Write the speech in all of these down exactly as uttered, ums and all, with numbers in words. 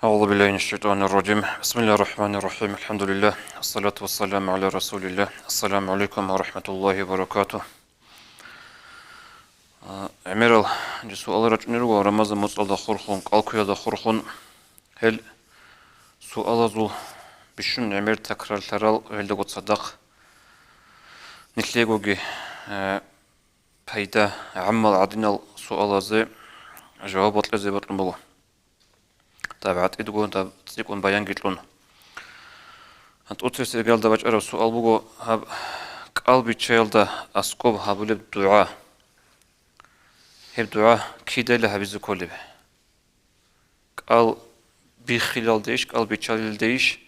أعوذ بالله من الشيطان الرجيم. بسم الله الرحمن الرحيم. الحمد لله. الصلاة والسلام على رسول الله. السلام عليكم ورحمة الله وبركاته. А, гӀемерал жо суал рачӀунел руго Рамазан моцӀалда хурхун, кӀалкуялда хурхун. Гьел суалазул бищун гӀемер такрарлъарал гьелдаго цадахъ нилъеегоги, э, пайда, гӀаммал гӀадинал суалазе жаваб бокьизе бокьун буго. Даб гӀатӀидго, даб цӀикӀкӀун баянги кьун. ТӀоцебесеб иргаялда бачӀараб суал буго, гьаб кӀал биччаялда аскӀоб гьабулеб дугӀа. Гьеб дугӀа кидайила гьабизе кколеб? КӀал биххилалдейищ, кӀал биччалилдейищ?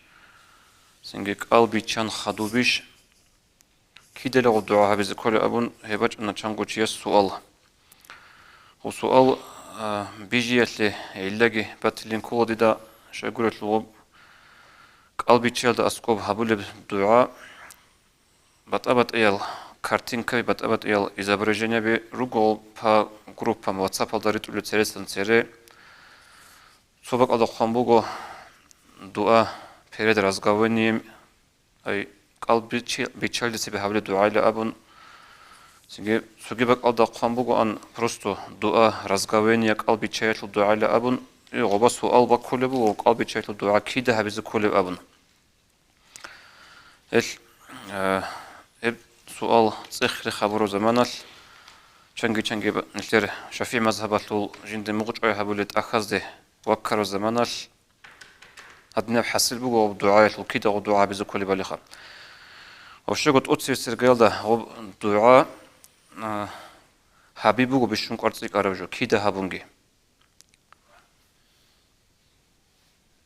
Цинги кӀал биччан хадубищ? Кидайила гъоб дугӀа гьабизе кколеб абун гьеб бачӀана чанго чияс суал. Гъоб суал, а, бижиялъе гӀиллаги батилин ккола дида, щайгурелъул гъоб кӀал биччаялда аскӀоб гьабулеб дугӀа батӀа-батӀиял картинкаби, батӀа-батӀиял изображениеби руго по группам, WhatsApp-алда ритӀулел цересан цере. Цо бакӀалда хъван буго дуа перед разговением, ай, кӀал бичи-, биччалде цебе гьабулеб дугӀайилан абун. Цинги цоги бакӀалда хъван бугоан просто дуа разговения кӀал биччаялъул дугӀайилан абун. И гъоба суал баккулеб буго, кӀал биччаялъул дугӀа кида гьабизе кколеб абун. Гьел, э, гьеб суал цӀех-рех гьабураб заманалъ, чанги-чанги ба-, нилъер ШафигӀи мазгьабалъул жинда мугъчӀвай гьабулел тӀахьазде ваккараб заманалъ, гьадинаб хӀасил буго гъоб дугӀаялъул, кида гъоб дугӀа гьабизе кколебалиха. Ва щего тӀоцебесеб иргаялда гъоб дугӀа, а, гьаби буго бищун кӀвар цӀикӀкӀараб жо, кида гьабунги.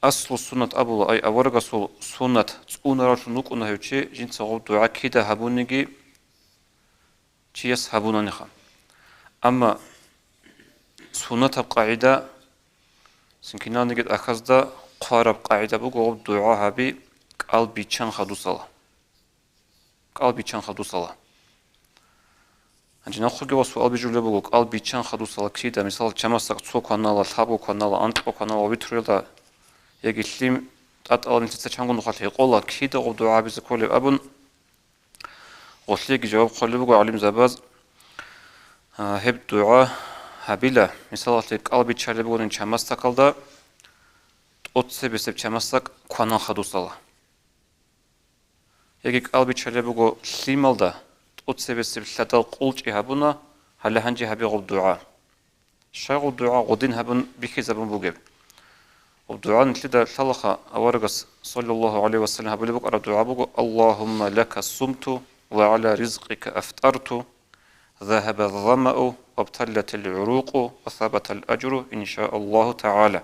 Аслу суннат абула, ай, аварагасул суннат цӀунаравлъун вукӀуна гьев чи, жинца гъоб дугӀа кида гьабуниги чияс гьабунаниха. Амма суннатаб къагӀида, цинги киналниги тӀахьазда хъвараб къагӀида буго гъоб дугӀа гьаби кӀал биччан хадусала. КӀал биччан хадусала. Гьанже нахъеги ва суал бижулеб буго, кӀал биччан хадусала кида, мисал, чамасдакъ цо кванала, лъабго кванала, анкьго кванала ва витруялда, яги лъим тӀатӀала нилъеца чанго нухалъ гьекъола, кида гъоб дугӀа гьабизе кколеб абун, гъолъиеги жаваб хъвалеб буго гӀалимзабаз, а, гьеб дугӀа гьабила, мисалалъе, кӀал биччалеб бугони чамасдакалда, тӀоцебесеб чамасдакъ кванан хадусала. Яги кӀал биччалеб буго лъималда, тӀоцебесеб лъадал къулчӀи гьабуна, гьале гьанже гьабе гъоб дугӀа. Щай гъоб дугӀа гъодин гьабун бихьизабун бугеб? Гъоб дугӀа нилъеда лъалаха, аварагас, саллаллагьу гӀалайгьи ва саллам, гьабулеб букӀараб дугӀа буго: «Аллагьумма лака сумту ва гӀала ризкъика афтарту, загьаба замау вабталлатил гӀурукъу ва сабатал ажру, иншааллагьу тагӀала».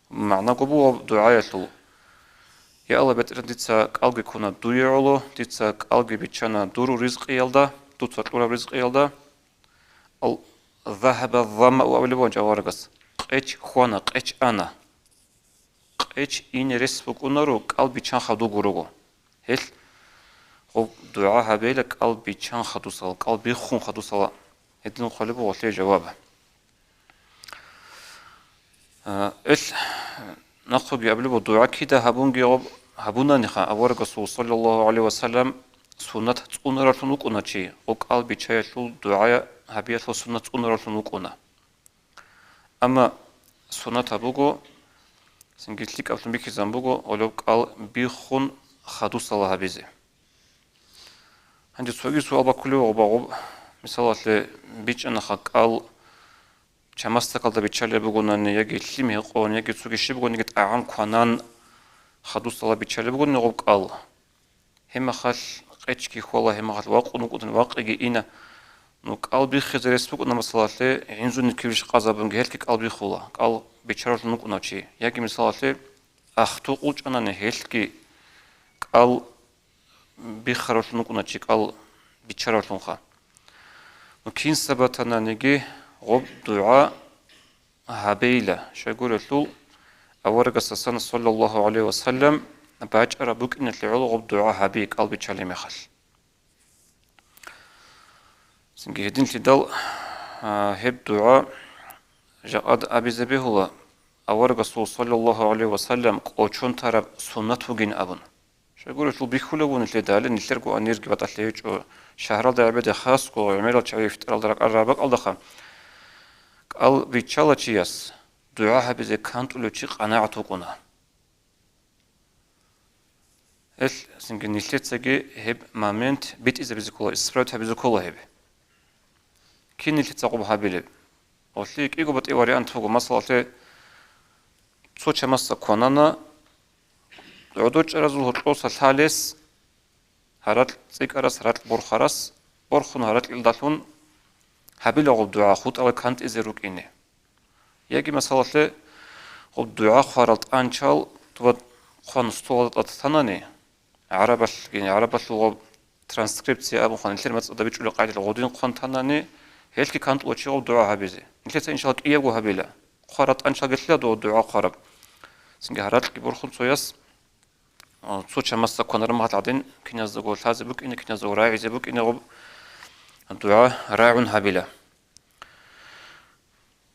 МагӀнаго буго гъоб дугӀаялъул: «Я Аллагь, БетӀергьан, дица кӀалги ккуна дуе гӀоло, дица кӀалги биччана дур ризкъиялда, дуца кьураб ризкъиялда». Ал-, «Загьаба замау» абулеб бугоан аварагас, къеч хьвана, къеч ана. Къеч ине рес букӀунаро, кӀал биччан хадуго руго. Гьелъ гъоб дугӀа гьабейила кӀал биччан хадусала, кӀал биххун хадусала. Гьедин хъвалеб буго гъолъие жаваб. А, ил нахъеги абулеб буго, дугӀа кида гьабунги гъоб гьабунаниха, аварагасул, саллаллагьу гӀалайгьи ва саллам, суннат цӀунаравлъун вукӀуна чи, гъоб кӀал биччаялъул дугӀа гьабиялъул суннат цӀунаравлъун вукӀуна. Амма суннатаб буго, цинги лъикӀаблъун бихьизабун буго, гъолеб кӀал биххун хадусала гьабизе. Гьанже цоги суал баккулев гъоба гъоб, мисалалъе, бичӀчӀанаха кӀал чамасдакалда биччалеб бугонани, яги лъим гьекъон, яги цоги щиб бугониги тӀагӀам кванан хадусала биччалеб бугони гъоб кӀал. Гьебмехалъ къечги хьвала, гьебмехалъ вакъун вукӀун вакъиги ина. Ну, кӀал биххизе рес букӀуна, масалалъе, гӀинзуни кивиш къазабунги гьелъги кӀал биххула, кӀал биччаравлъун вукӀунав чи. Яги, мисалалъе, ахту къулчӀанани гьелъги кӀал биххаравлъун вукӀуна чи, кӀал биччаравлъунха. Ну, кинса батананиги гъоб дугӀа гьабейила, щайгурелъул аварагасдасан, саллаллагьу гӀалайгьи ва саллам, бачӀараб букӀиналъе гӀоло гъоб дугӀа гьаби кӀал биччалеб мехалъ. Цинги гьединлъидал, а, гьеб дугӀа жакъа абизе бегьула, аварагасул саллаллагьу гӀалайгьи ва саллам кӀочон тараб суннат вугин абун. Щайгурелъул бихьулев вун нилъеда гьале, нилъерго анирги батӀалъи гьечӀо, шагьаралда гӀебеде хасго гӀемерал чагӀи ифтаралда ракӀарал рабакьалдаха кӀал биччала чияс, дугӀа гьабизе кантӀулев чи къанагӀат вукӀуна. Гьелъ цинги нилъецаги гьеб момент битӀизабизе ккола, исправить гьабизе ккола гьеб. Кин нилъеца гъуб гьабилеб? Гъолъие кӀиго батӀи вариант буго. Масалалъе, цо чамасда кванана, гӀодор чӀаразул гьоркьоса лъалес, гьаракь цӀикӀкӀарас, гьаракь борхарас, борхун гьаракьилдалъун гьабила гъуб дугӀа, хутӀалги кантӀизе рукӀине. Яги, масалалъе, гъуб дугӀа хъварал тӀанчал туба хъван столалда тӀад танани, гӀарабалъги, гӀарабалъул гъуб транскрипция абун хъван, нилъер мацӀалда бичӀчӀулеб къагӀидалъ гъудин хъван танани, гьелъги кантӀула чи гъуб дугӀа гьабизе. Нилъеца, иншалла, кӀиябго гьабила. Хъварал тӀанчалги лъила дова дугӀа хъвараб. Цинги гьаракьги борхун цояс, а, цо чамасда кванараб мехалъ гӀадин, киназдаго лъазе букӀине, киназдаго рагӀизе букӀине гъуб дугӀа рагӀун гьабила.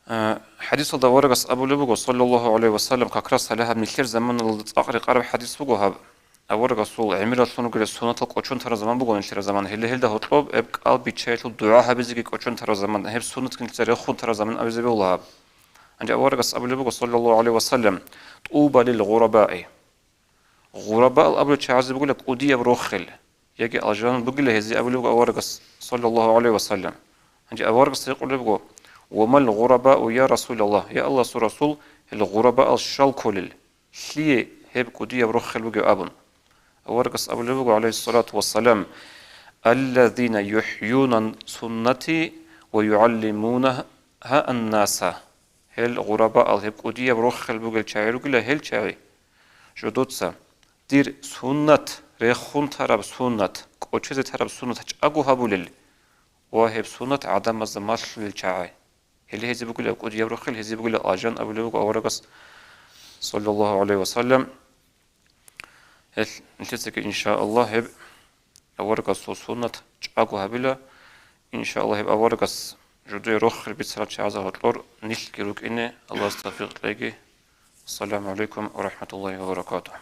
Э, хадисалда аварагас абулеб буго, саллаллагьу гӀалайгьи ва саллам, как раз гьале гьаб нилъер заманалда цӀакъ рекъараб хадис буго гьаб. Аварагасул гӀемераллъун ругел суннатал кӀочон тараб заман буго нилъер заман. Гьеле гьелда гьоркьоб гьеб кӀал биччаялъул дугӀа гьабизеги кӀочон тараб заман, гьеб суннатги нилъеца рехун тараб заман абизе бегьула гьаб. Гьанже аварагас абулеб буго, саллаллагьу гӀалайгьи ва саллам: «ТӀуба лил гъурабаи». Гъурабаал абулел чагӀазе бугила кӀудияб рохел, яги алжан бугила гьезие абулеб буго аварагас, саллаллагьу гӀалайгьи ва саллам. Гьанже аварагас гьикъулеб буго: «Ва мал гъурабау, я Расулаллагь, я Аллагьасул Расул, гьел гъурабаал щал кколел, лъие гьеб кӀудияб рохел бугеб?» абун. Аварагас абулеб буго, гӀалайгьиссалату вассалам: «Аллазина юхӀюна суннати ва югӀаллимунаха аннаса». Гьел гъурабаал, гьеб кӀудияб рохел бугел чагӀи ругила гьел чагӀи, жодоца дир суннат, рехун тараб суннат, кӀочезе тараб суннат чӀаго гьабулел ва гьеб суннат гӀадамазда малъулел чагӀи. Гьеле гьезие бугила кӀудияб рохел, гьезие бугила алжан абулеб буго аварагас, саллаллагьу гӀалайгьи ва саллам. Гьелъ нилъецаги, иншааллагь, гьеб аварагасул суннат чӀаго гьабила. Иншааллагь, гьеб аварагас жудее рохел бицарал чагӀазда гьоркьор нилъги рукӀине Аллагьас тавфикъ кьеги. Ассаламу гӀалайкум ва рахӀматуллагьи ва баракатугь.